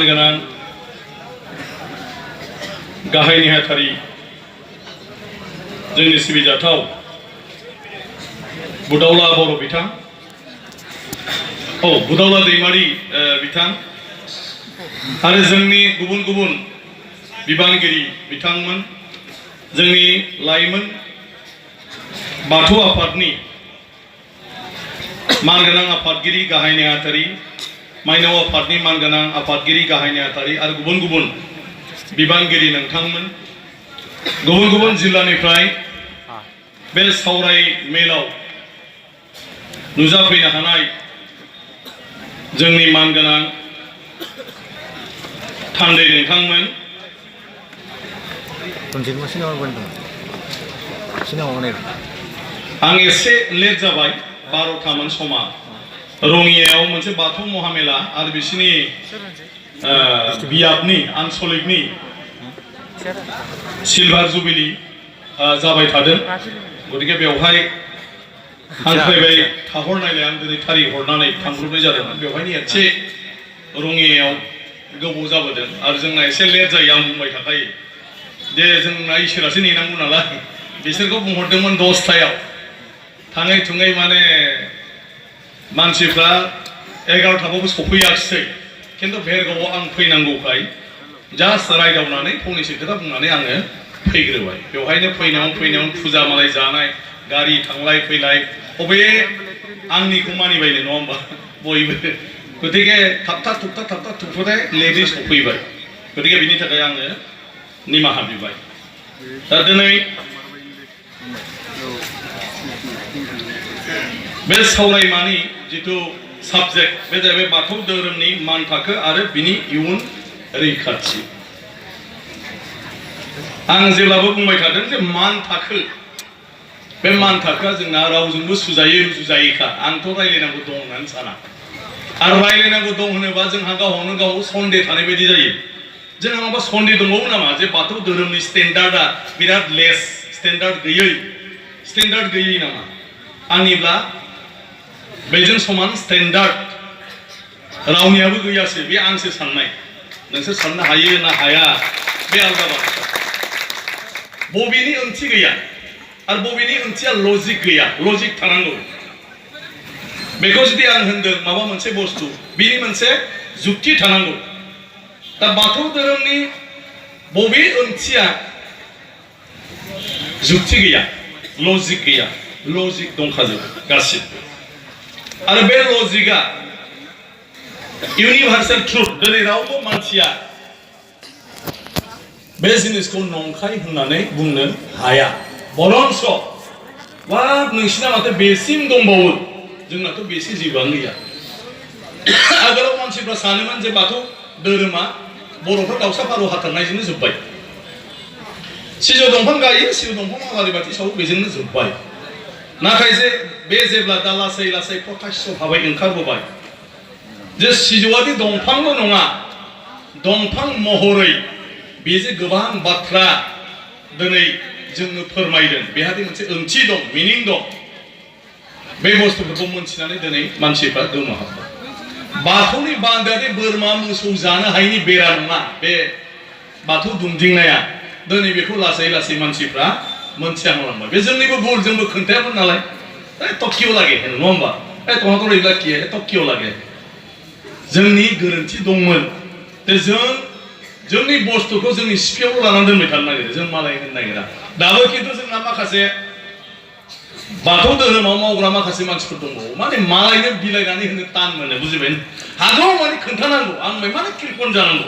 गोनां गाहाय नेहाथारि जोंनि सिबिजाथाव बुदावला बर' बिथां बुदावला दैमारि बिथां आरो जोंनि गुबुन गुबुन बिबानगिरि बिथांमोन जोंनि लाइमोन बाथौ आफादनि मानगोनां आफादगिरि गाहाय नेहाथारि माइनाव आफादनि मानगोनां आफादगिरि गाहाय नेहाथारि आरो गुबुन गुबुन बिबानगिरि नोंथांमोन गुबुन गुबुन जिल्लानिफ्राय बे सावराय मेलाव नुजाफैनो हानाय जोंनि मानगोनां थान्दै नोंथांमोन आं एसे लेट जाबाय 12थामोन समा रङियायाव मोनसे बाथौ महामेला आरो बिसिनि बियाबनि आनसलिकनि सिलभार जुबिली जाबाय थादों गतिके बेवहाय हांख्रायबाय थाहरनायलाय आं दिनै थारिख हरनानै थांब्रबनाय जादोंमोन बेवहायनो एसे रङियायाव गोबाव जाबोदों आरो जोंना एसे लेट जायो आं बुंबाय थाखायो जे जोंना इसोरासो नेनांगौ नालाय बिसोरखौ बुंहरदोंमोन 10थायाव थाङै थुङै माने मानसिफ्रा 11थाबावबो सफैयाखिसै खिन्थु भेरगावआव आं फैनांगौखाय जास्ट रायदावनानै फंनैसो खोथा बुंनानै आङो फैग्रोबाय बेवहायनो फैनायाव फुजा मालाय जानाय गारि थांलाय फैलाय अबे आंनिखौ मानिबायनो नङा होमबा बयबो गतिके थाबथा थुबथाय लेटै सफैबाय गतिके बिनि थाखाय आङो निमाहा बिबाय दा दिनै बे सावरायमानि जिथु साबजेक्ट बे जाहैबाय बाथौ धोरोमनि मान थाखो आरो बिनि इयुन रैखाथि आं जेब्लाबो बुंबाय थादों जे मान थाखो बे मान थाखोआ जोंना रावजोंबो सुजायै रुजुजायैखा आंथ' रायलायनांगौ दं होननानै साना आरो रायलायनांगौ दं होनोबा जोंहा गावनो गाव सन्देह थानाय बायदि जायो जोंहा माबा सन्देह दंबावो नामा जे बाथौ धोरोमनि स्टेन्डार्डआ बिराद लेस स्टेन्डार्ड गैयै नामा आंनिब्ला बेजों समान स्टेन्डार्ड रावनियाबो गैयासो बे आंसो साननाय नोंसोर साननो हायो ना हाया बे आलादा बाथ्रा बबेनि ओंथि गैया आरो बबेनि ओंथिया लजिक गैया लजिक थानांगौ बेखौ जुदि आं होनदों माबा मोनसे बुस्थु बिनि मोनसे जुक्ति थानांगौ दा बाथौ धोरोमनि बबे ओंथिया जुक्ति गैया लजिक दंखाजोबो गासिबो आरो बे लजिकआ इउनिभार्सेल ट्रुथ दिनै रावबो मानसिया बे जिनिसखौ नंखाय होननानै बुंनो हाया बरंस बा नोंसिना माथो बेसिम दंबावो जोंनाथ' बेसे जेबोआनो गैया आगोलाव मानसिफ्रा सानोमोन जे बाथौ धोरोमा बर'फ्रा दाउसा फारौ हाथारनायजोंनो जोब्बाय सिजौ दंफां गायो सिजौ दंफां आलारि बाथि सावो बेजोंनो जोब्बाय नाथाय जे बे जेब्ला दा लासै लासै प्रकाश्य भाबै ओंखारबोबाय जे सिजौआदि दंफांल' नङा दंफां महरै बे जे गोबां बाथ्रा दिनै जोंनो फोरमायदों बेहादि मोनसे ओंथि दं मिनिं दं बे बुस्थुफोरखौ मोनथिनानै दिनै मानसिफ्रा गोमोहाबबाय बाथौनि बान्दोआदि बोरमा मोसौ जानो हायैनि बेरा नङा बे बाथौ दुमदिंनाया दिनै बेखौ लासै लासै मानसिफ्रा मोनथिहांलांबाय बे जोंनिबो भुल जोंबो खोन्थायामोन नालाय तकियाव लागे होनो नङा होमबा तहाथ' रैला किए तकियाव लागे जोंनि गोरोन्थि दंमोन जोंनि बुस्थुखौ जोंनि सिफियावल' लानानै दोनबाय थानो नागिरो जों मालाय होनो नागिरा दाबो खिन्थु जोंना माखासे बाथौ धोरोमाव मावग्रा माखासे मानसिफोर दंबावो माने मालायनो बिलाइनानै होनो तान मोनो बुजिबाय हागौ माने खोन्थानांगौ आं माने कृपन जानांगौ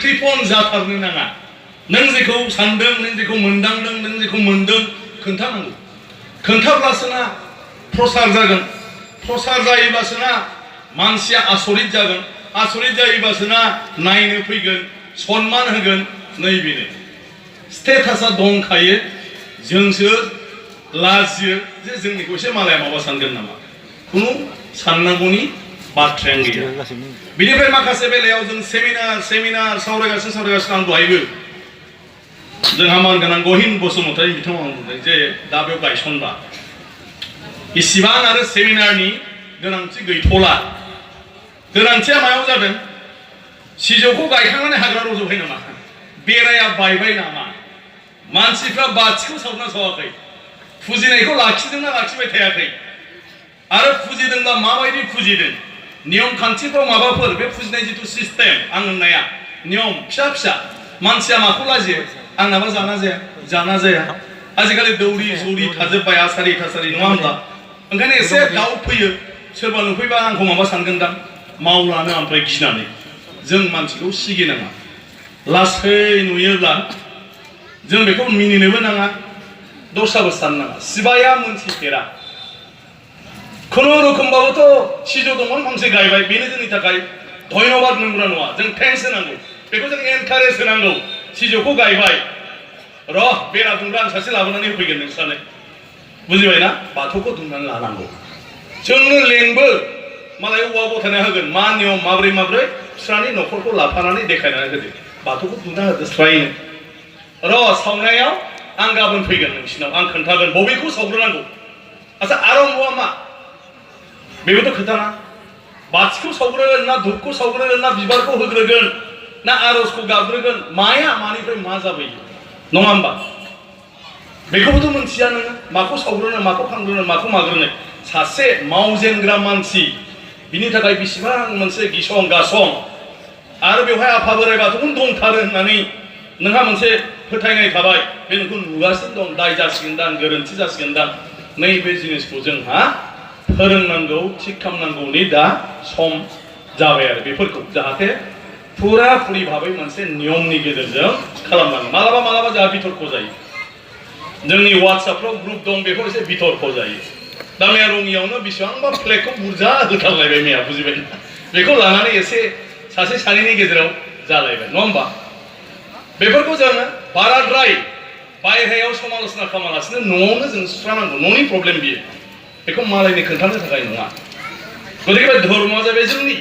कृपन जाथारनो नाङा नों जेखौ सानदों नों जेखौ मोनदांदों नों जेखौ मोनदों खोन्थानांगौ खोन्थाब्लासो ना प्रसार जागोन प्रसार जायोब्लासो ना मानसिया आसरित जागोन आसरित जायोब्लासो ना नायनो फैगोन सन्मान होगोन नैबेनो स्टेटासा दंखायो जोंसो लाजियो जे जोंनिखौ एसे मालाया माबा सानगोन नामा खुनु साननांगौनि बाथ्रायानो गैया बिनिफ्राय माखासे बेलायाव जों सेमिनार सावरायगासिनो आं दहायबो जोंहा मानगोनां गहिन बसुमतारी बिथांमोना बुंदों जे दा बेयाव गायसनबा इसिबां आरो सेमिनारनि गोनांथि गैथ'ला गोनांथिया मायाव जादों सिजौखौ गायखांनानै हाग्रा रज'बाय नामा बेराया बायबाय नामा मानसिफ्रा बाथिखौ सावना सावाखै फुजिनायखौ लाखिदोंना लाखिबाय थायाखै आरो फुजिदोंब्ला माबायदि फुजिदों नियम खान्थिफ्राव माबाफोर बे फुजिनाय जिथु सिस्टेम आं होननाया नियम फिसा फिसा मानसिया माखौ लाजियो आंनाबा जाना जाया आजिखालि दौरि सौरि थाजोब्बाय आसारि थासारि नङा होमब्ला ओंखायनो एसे दाउट फैयो सोरबा नुफैबा आंखौ माबा सानगोनदां मावलानो ओमफ्राय गिनानै जों मानसिखौ सिगिनाङा लासै नुयोब्ला जों बेखौ मिनिनोबो नाङा दस्राबो साननाङा शिबाया मोनथिफेरा खुनुरुखुमबाबोथ' सिजौ दंमोन फांसे गायबाय बेनो जोंनि थाखाय धन्यबाद नंगौना नङा जों थेंक्स होनांगौ बेखौ जों एनकारेज होनांगौ सिजौखौ गायबाय र' बेरा दुंब्ला आं सासे लाबोनानै होफैगोन नोंस्रानो बुजिबायना बाथौखौ दुमनानै लानांगौ जोंनो लेंबो मालाय औवा गथायना होगोन मा नियम माब्रै बिस्रानि न'खरखौ लाफानानै देखायनानै होदो बाथौखौ दुमना होदो स्रायनो र' सावनायाव आं गाबोन फैगोन नोंसिनाव आं खोन्थागोन बबेखौ सावग्रोनांगौ आच्छा आरम्भआ मा बेबोथ' खोथाना बाथिखौ सावग्रोगोन ना धुपखौ सावग्रोगोन ना बिबारखौ होग्रोगोन ना आरजखौ गाबग्रोगोन माया मानिफ्राय मा जाबोयो नङा होमबा बेखौबोथ' मोनथिया नोङो माखौ सावग्रोनो माखौ खांग्रोनो माखौ माग्रोनो सासे मावजेनग्रा मानसि बिनि थाखाय बेसेबां मोनसे गिसं गासं आरो बेवहाय आफा बोराइ बाथौखौनो दंथारो होननानै नोंहा मोनसे फोथायनाय थाबाय बे नोंखौ नुगासिनो दं दाय जासिगोनदां गोरोन्थि जासिगोनदां नैबे जिनिसखौ जोंहा फोरोंनांगौ थिग खालामनांगौनि दा सम जाबाय आरो बेफोरखौ जाहाथे फुरा फुरि भाबै मोनसे नियमनि गेजेरजों खालामनांगौ मालाबा जोंहा बितर्क जायो जोंनि वाट्सएपफ्राव ग्रुप दं बेखौ एसे बितर्क जायो दा मैया रङियावनो बेसेबांबा फ्लेगखौ बुरजा होथारलायबाय मैया बुजिबाय बेखौ लानानै एसे सासे सानैनि गेजेराव जालायबाय नङा होमबा बेफोरखौ जोङो बाराद्राय बायह्रायाव समालोचना खालामालासिनो न'आवनो जों सुस्रानांगौ न'नि प्रब्लेम बियो बेखौ मालायनि खोन्थानो थाखाय नङा गतिके बे धर्मआ जाबाय जोंनि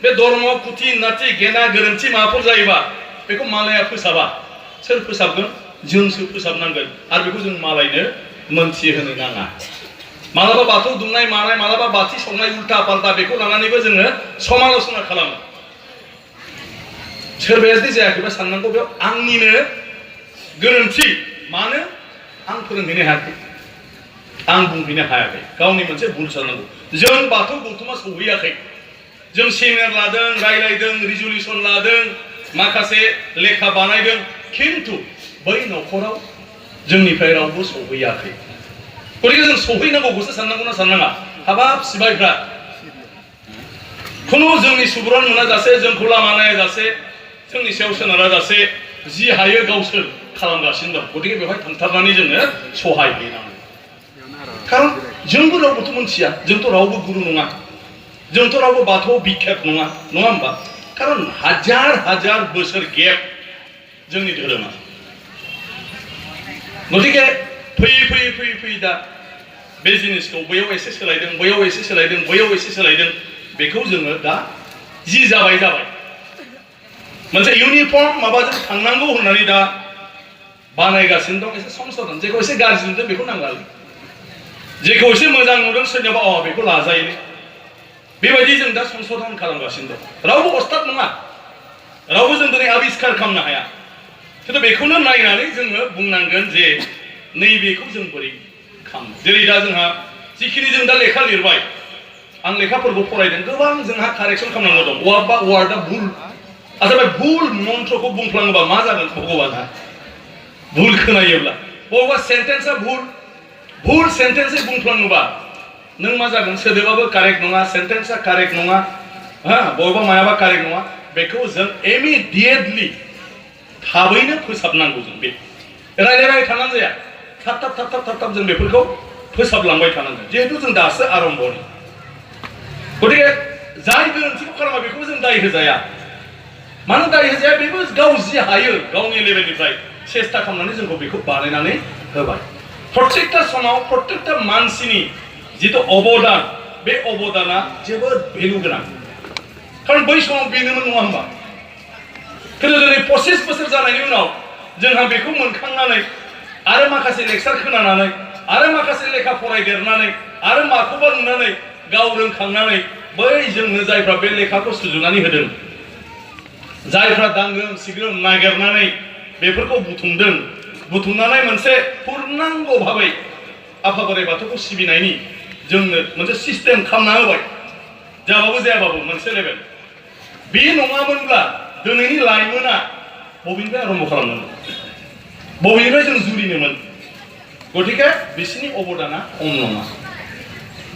बे धर्मआव खुथि नाथि गेना गोरोन्थि माबाफोर जायोबा बेखौ मालाया फोसाबा सोर फोसाबगोन जोंसो फोसाबनांगोन आरो बेखौ जों मालायनो मोनथिहोनो नाङा मालाबा बाथौ दुमनाय मानाय मालाबा बाथि सावनाय उल्टा पाल्टा बेखौ लानानैबो जोङो समालोचना खालामो सोरबाया जुदि जायाखैबा साननांगौ बेयाव आंनिनो गोरोन्थि मानो आं फोरोंहैनो हायाखै आं बुंहैनो हायाखै गावनि मोनसे भुल साननांगौ जों बाथौ गौथुमा सौहैयाखै जों सेमिनार लादों रायलायदों रिजुलेसन लादों माखासे लेखा बानायदों खिन्थु बै न'खराव जोंनिफ्राय रावबो सौहैयाखै गतिके जों सौहैनांगौखौसो साननांगौना साननाङा हाबाब सिबायफ्रा खुनु जोंनि सुबुरुन मोनाजासे जोंखौ लामा नायाजासे जोंनि सायाव सोनाराजासे जि हायो गावसोर खालामगासिनो दं गतिके बेवहाय थांथारनानै जोङो सहाय हैनांगौ खारन जोंबो रावबोथ' मोनथिया जोंथ' रावबो गुरु नङा जोंथ' रावबो बाथौ बिख्यात नङा होमबा खारन हाजार बोसोर गेप जोंनि धोरोमा गतिके फैयै दा बे जिनिसखौ बैयाव एसे सोलायदों बैयाव एसे सोलायदों बैयाव एसे सोलायदों बेखौ जोङो दा जि जाबाय मोनसे इउनिफर्म माबाजों थांनांगौ होननानै दा बानायगासिनो दं एसे संशोधन जेखौ एसे गाज्रि नुदों बेखौ नांला जेखौ एसे मोजां नुदों सोरनियाबा बेखौ लाजायो बेबायदि जों दा संशोधन खालामगासिनो दं रावबो अस्ताद नङा रावबो जों दिनै आबिष्कार खालामनो हाया खिन्थु बेखौनो नायनानै जोङो बुंनांगोन जे नैबेखौ जों बोरै खालामो जेरै दा जोंहा जिखिनि जों दा लेखा लिरबाय आं लेखाफोरखौ फरायदों गोबां जोंहा कारेक्सन खालामनांगौ दं वाबा वार्डआ भुल आच्छा बे भुल मन्त्रखौ बुंफ्लाङोबा मा जागोन भगबाना भुल खोनायोब्ला बबेबा सेन्टेन्सआ भुल सेन्टेन्सै बुंफ्लाङोबा नों मा जागोन सोदोबाबो कारेक्ट नङा सेन्टेन्सआ कारेक्ट नङा बबेबा मायाबा कारेक्ट नङा बेखौ जों इमिडियेटलि थाबैनो फोसाबनांगौ जों बे रायलायबाय थानानै जाया थाब जों बेफोरखौ फोसाबलांबाय थानांगोन जिहेतु जों दासो आरम्भनि गतिके जाय गोरोन्थिखौ खालामा बेखौ जों दाय होजाया मानो दाय होजाया बेबो गाव जि हायो गावनि लेभेलनिफ्राय सेस्था खालामनानै जोंखौ बेखौ बानायनानै होबाय प्रत्येकटा समाव प्रत्येकटा मानसिनि जितु अबदान बे अबदाना जोबोद भेलु गोनां खारन बै समाव बेनोमोन नङा होमबा खिन्थु दिनै 25 बोसोर जानायनि उनाव जोंहा बेखौ मोनखांनानै आरो माखासे लेक्सार खोनानानै आरो माखासे लेखा फरायदेरनानै आरो माखौबा नुनानै गाव रोंखांनानै बै जोंनो जायफ्रा बे लेखाखौ सुजुनानै होदों जायफ्रा दांग्रोम सिग्रोम नागिरनानै बेफोरखौ बुथुमनानै मोनसे पूर्णांग भाबै आफा बोराइ बाथौखौ सिबिनायनि जोंनो मोनसे सिस्टेम खालामना होबाय जाबाबो जायाबाबो मोनसे लेभेल बे नङामोनब्ला दिनैनि लाइमोना बबेनिफ्राय आरम्भ खालामनांगौ बबेनिफ्राय जों जुरिनोमोन गतिके बिसिनि अबदाना खम नङा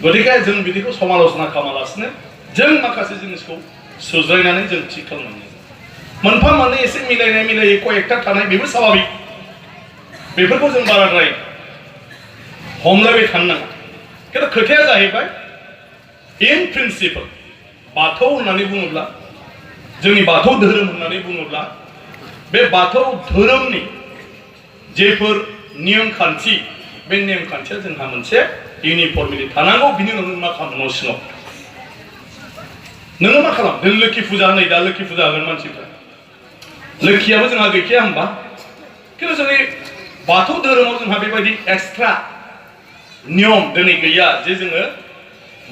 गतिके जों बिदिखौ समालोचना खालामालासिनो जों माखासे जिनिसखौ सुज्रायनानै जों थि खालामनांगौ मोनफा मोननै एसे मिलायै कयेक्टा थानाय बेबो स्वाभाबिक बेफोरखौ जों बाराद्राय हमलायबाय थानो नाङा खिन्थु खोथाया जाहैबाय इन प्रिन्सिपल बाथौ होननानै बुङोब्ला जोंनि बाथौ धोरोम होननानै बुङोब्ला बे बाथौ धोरोमनि जेफोर नियम खान्थि बे नेम खान्थिया जोंहा मोनसे इउनिफर्मिटि थानांगौ बिनि उनाव नों मा खालामो न' सिङाव नोङो मा खालाम नों लोखि फुजा नै दा लोखि फुजा होगोन मानसिफ्रा लोखियाबो जोंहा गैखाया होनबा खिन्थु जोंनि बाथौ धोरोमाव जोंहा बेबायदि एक्सट्रा नियम दिनै गैया जे जोङो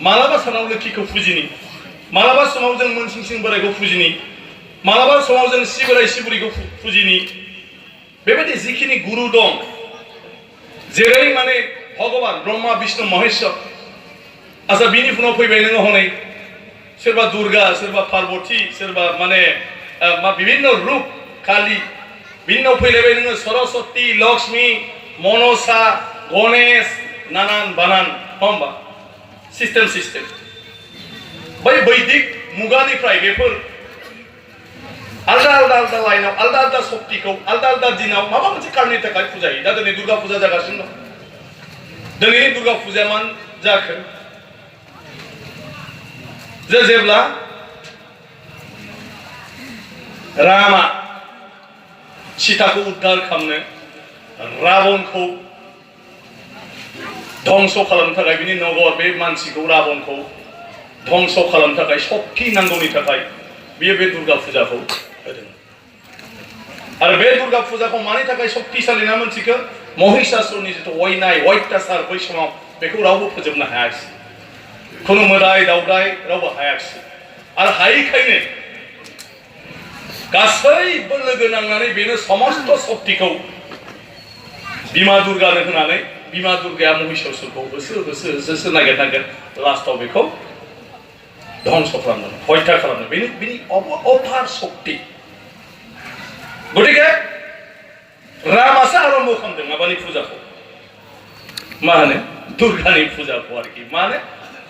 मालाबा सानाव लोखिखौ फुजिनि मालाबा समाव जों मोनसिं बोराइखौ फुजिनि मालाबा समाव जों सि बोराइ सि बुरैखौ फुजिनि बेबायदि जिखिनि गुरु दं जेरै माने भगवान ब्रह्मा विष्णु महेश्वर आच्छा बिनि उनाव फैबाय नोङो हनै सोरबा दुर्गा सोरबा पार्वती सोरबा माने मा विभिन्न रूप काली बिनि उनाव फैलायबाय नोङो सरस्वती लक्ष्मी मनसा गणेश नानान बानान होमबा सिस्टेम बै वैदिक मुगानिफ्राय बेफोर आलदा लाइनाव आलदा शक्तिखौ आलदा दिनाव माबा मोनसे कारनि थाखाय फुजायो दा दिनै दुर्गा फुजा जागासिनो दं दिनैनि दुर्गा फुजाया मान जाखो जे जेब्ला रामा सीताखौ उद्धार खालामनो रावणखौ ध्वंस खालामनो थाखाय बिनि नगर बे मानसिखौ रावणखौ ध्वंस खालामनो थाखाय शक्ति नांगौनि थाखाय बियो बे दुर्गा फुजाखौ होदों आरो बे दुर्गा फुजाखौ मानि थाखाय शक्तिशाली ना मोनसिखो महिषासुरनि जिथु अयनाय अत्याचार बै समाव बेखौ रावबो फोजोबनो हायाखिसै खुनु मोदाय दावदाय रावबो हायाखिसै आरो हायैखायनो गासैबो लोगो नांनानै बेनो समस्त शक्तिखौ बिमा दुर्गानो होनानै बिमा दुर्गाया महिषासुरखौ होसो नागिरनांगोन लास्टआव बेखौ ध्वंस खालामनो हत्या खालामनो बिनि अपार शक्ति गतिके रामासो आरम्भ खालामदों माबानि फुजाखौ मा होनो दुर्गानि फुजाखौ आरोखि माने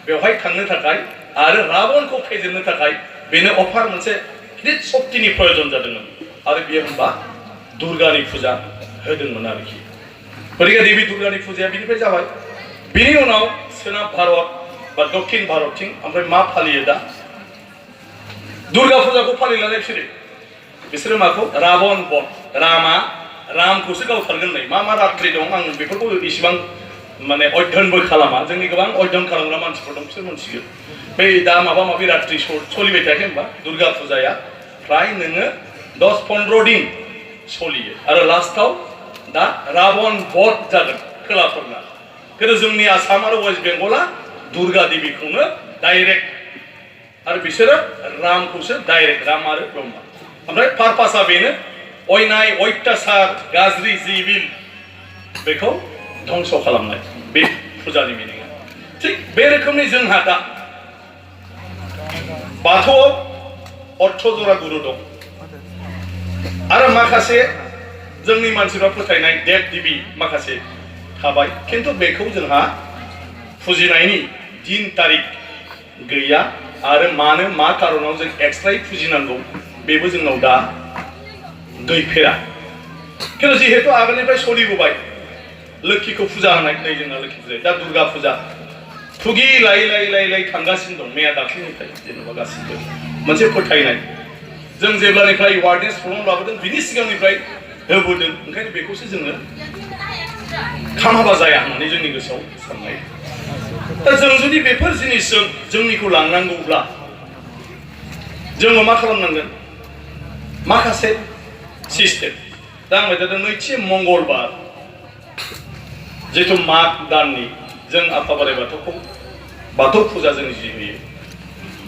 बेवहाय थांनो थाखाय आरो रावणखौ फेजेननो थाखाय बेनो अपार मोनसे गिदिर शक्तिनि प्रयोजन जादोंमोन आरो बियो होनबा दुर्गानि फुजा होदोंमोन आरोखि गतिके देवी दुर्गानि फुजाया बिनिफ्राय जाबाय बिनि उनाव सोनाब भारत बा दक्षिण भारतथिं ओमफ्राय मा फालियो दा दुर्गा फुजाखौ फालिलाय बिसोरो माखौ रावण बध रामखौसो गावथारगोन नै मा रात्रि दं आं बेफोरखौ इसिबां माने अध्ययनबो खालामा जोंनि गोबां अध्ययन खालामग्रा मानसिफोर दं बिसोर मोनथिगोन बै दा माबा माबि रात्रि सोलिबाय थायाखै होनबा दुर्गा फुजाया फ्राय नोङो 10-15 दिन सोलियो आरो लास्टआव दा रावण बध जागोन खोलाफोरना खिन्थु जोंनि आसाम आरो वेस्ट बेंगला दुर्गा देवीखौनो डाइरेक्ट आरो बिसोरो रामखौसो डाइरेक्ट राम आरो ब्रह्मा ओमफ्राय पारपासा बेनो अयनाय अत्याचार गाज्रि जिबिल बेखौ ध्वंस खालामनाय बे फुजानि मिनिङा थिग बे रोखोमनि जोंहा दा बाथौआव अर्थजरा गुरु दं आरो माखासे जोंनि मानसिफ्रा फोथायनाय देब देबी माखासे थाबाय खिन्थु बेखौ जोंहा फुजिनायनि दिन तारिख गैया आरो मानो मा कारनाव जों एक्सट्रायै फुजिनांगौ बेबो जोंनाव दा गैफेरा खिन्थु जिहेतु आगोलनिफ्राय सोलिबोबाय लोखिखौ फुजा होनाय नै जोंना लोखि फुजा दा दुर्गा फुजा थुगि लायै थांगासिनो दं मैया दाख्लैनिफ्राय जेनेबा गासिबो मोनसे फोथायनाय जों जेब्लानिफ्राय एवारनेस प्रग्राम लाबोदों बिनि सिगांनिफ्राय होबोदों ओंखायनो बेखौसो जोङो खामाबा जाया होननानै जोंनि गोसोआव साननाय दा जों जुदि बेफोर जिनिसजों जोंनिखौ लांनांगौब्ला जोङो मा खालामनांगोन माखासे सिस्टेम दा आं बायदों नैथि मंगलबार जिथु माग दाननि जों आफा बोराइ बाथौखौ बाथौ फुजा जों जि होयो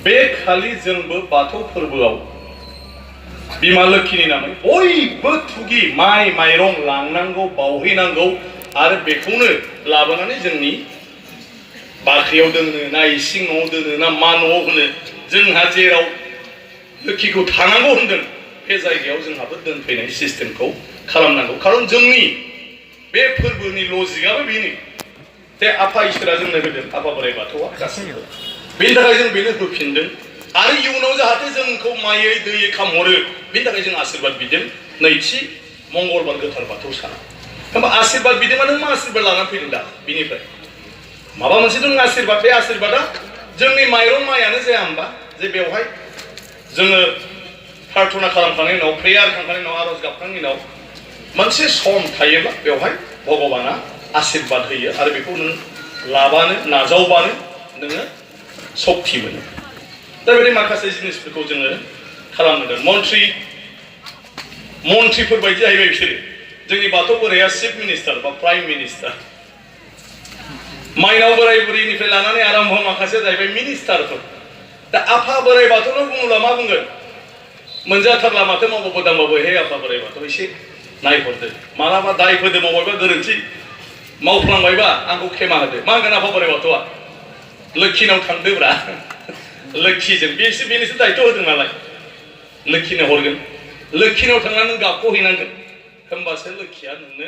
बे खालि जोंबो बाथौ फोरबोआव बिमा लोखिनि नामै बयबो थुगि माइ माइरं लांनांगौ बावहैनांगौ आरो बेखौनो लाबोनानै जोंनि बाख्रियाव दोनो ना इसिं न'आव दोनो ना मा न'आव होनो जोंहा जेराव लोखिखौ थानांगौ होनदों बे जायगायाव जोंहाबो दोनफैनाय सिस्टेमखौ खालामनांगौ खारन जोंनि बे फोरबोनि लजिकआबो बेनो जे आफा इसोरा जोंनो होदों आफा बोराइ बाथौआ गासैबो बेनि थाखाय जों बेनो होफिनदों आरो इयुनाव जाहाथे जोंखौ मायै दैयै खामहरो बेनि थाखाय जों आशीर्बाद बिदों नैथि मंगलबार गोथार बाथौ साना होमबा आशीर्बाद बिदोंबा नों मा आशीर्बाद लानानै फैदों दा बिनिफ्राय माबा मोनसे दं आशीर्बाद बे आशीर्बादा जोंनि माइरं माइयानो जाया होमबा जे बेवहाय जोङो प्रार्थना खालामखांनायनि उनाव प्रेयार खालामखांनायनि उनाव आरज गाबखांनायनि उनाव मोनसे सम थायोब्ला बेवहाय भगबाना आशीर्बाद होयो आरो बेखौ नों लाबानो नाजावबानो नोङो सक्ति मोनो दा बेबायदि माखासे जिनिसफोरखौ जोङो खालामनांगोन मन्थ्रिफोर बायदि जाहैबाय बिसोरो जोंनि बाथौ बोराइया चिफ मिनिस्टार बा प्राइम मिनिस्टार माइनाव बोराइ बुरैनिफ्राय लानानै आरम्भ माखासे जाहैबाय मिनिस्टारफोर दा आफा बोराइ बाथौनो बुङोब्ला मा बुंगोन मोनजाथारला माथो मावबाबो दांबाबो हे आफा बोराइ बाथौ एसे नायहरदो मालाबा दायफोरदो मावबायबा गोरोन्थि मावफ्लांबायबा आंखौ खेमा होदो मा होनगोन आफा बोराइ बाथौआ लोखिनाव थांदोब्रा लोखिजों बेनोसो दायथ' होदों नालाय लोखिनो हरगोन लोखिनाव थांनानै नों गाबख' हैनांगोन होमबासो लोखिया नोंनो